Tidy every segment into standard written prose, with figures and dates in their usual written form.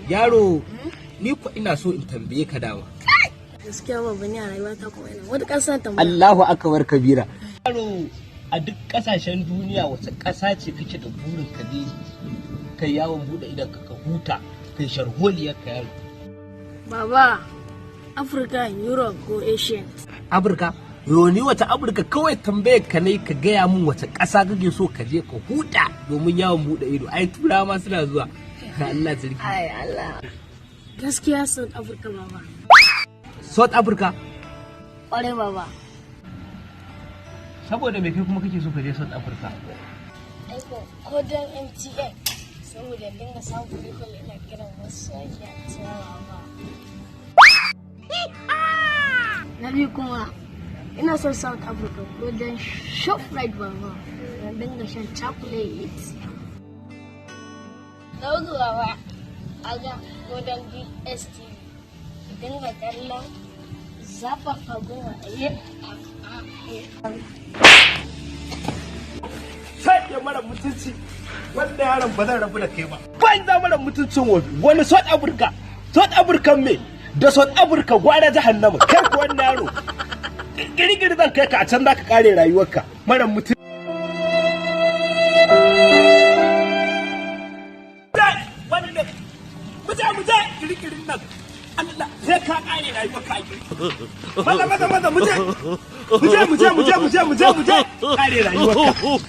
Yaro, ni ko ina so in tambaye ka dama. Gaskiya baba, ni a rayuwa ta kuma ina wata ƙasa tambaya. Allahu akbar kabira. Yaro, a duk kasashen duniya wace ƙasa ce kake da burin ka je kai yawon bude idan ka huta, kai sharholiyar ka, yaro? Baba, Africa, Europe ko Asian? Afirka? Yo, ni wata Afirka? Kawai tambayar ka ne, ka gaya min wace ƙasa kake so ka je ka huta domin yawon bude ido. Ai Turawa ma suna zuwa. Allah sarki. Ai Allah. Gaskiya South Africa, baba. South Africa? Ƙwarai, baba. Saboda me kai kuma kake so ka je South Africa? Aiko ko don MTN, saboda dinga samun kuɗi kullum ina kiran wasu a kasuwa, baba. Na biyu kuma ina son South Africa ko don Shoprite, baba. Na dinga shan chocolate. Na uku, baba, aga ko don DSTV. Dinga kallon zafafa goma. Sai ya mara mutunci wanda yaron, ba zan rabu da kai ba. Banza, mara mutuncin wofi. Wani South Africa? South Africa me? Da South Africa gwara jahannama. Kai ko wannan yaro, kirkiri zan kai ka a can zaka kare rayuwarka, mara mutunci. Wannan muje muje kirkirin nan. Allah sai ka kare rayuwarka a kirkiri. Maza maza maza, muje muje muje muje muje muje muje, kare rayuwarka.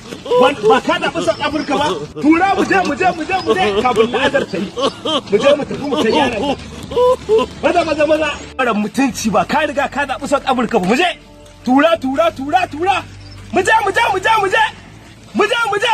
Ba ka zaɓi South Africa ba? Tura, muje muje muje muje kafin la'azar ta yi. Muje mu tafi mu kai yaran. Maza maza maza. Mara mutunci, ba ka riga ka zaɓi South Africa ba? Muje. Tura tura tura tura. Muje muje muje muje. Muje muje.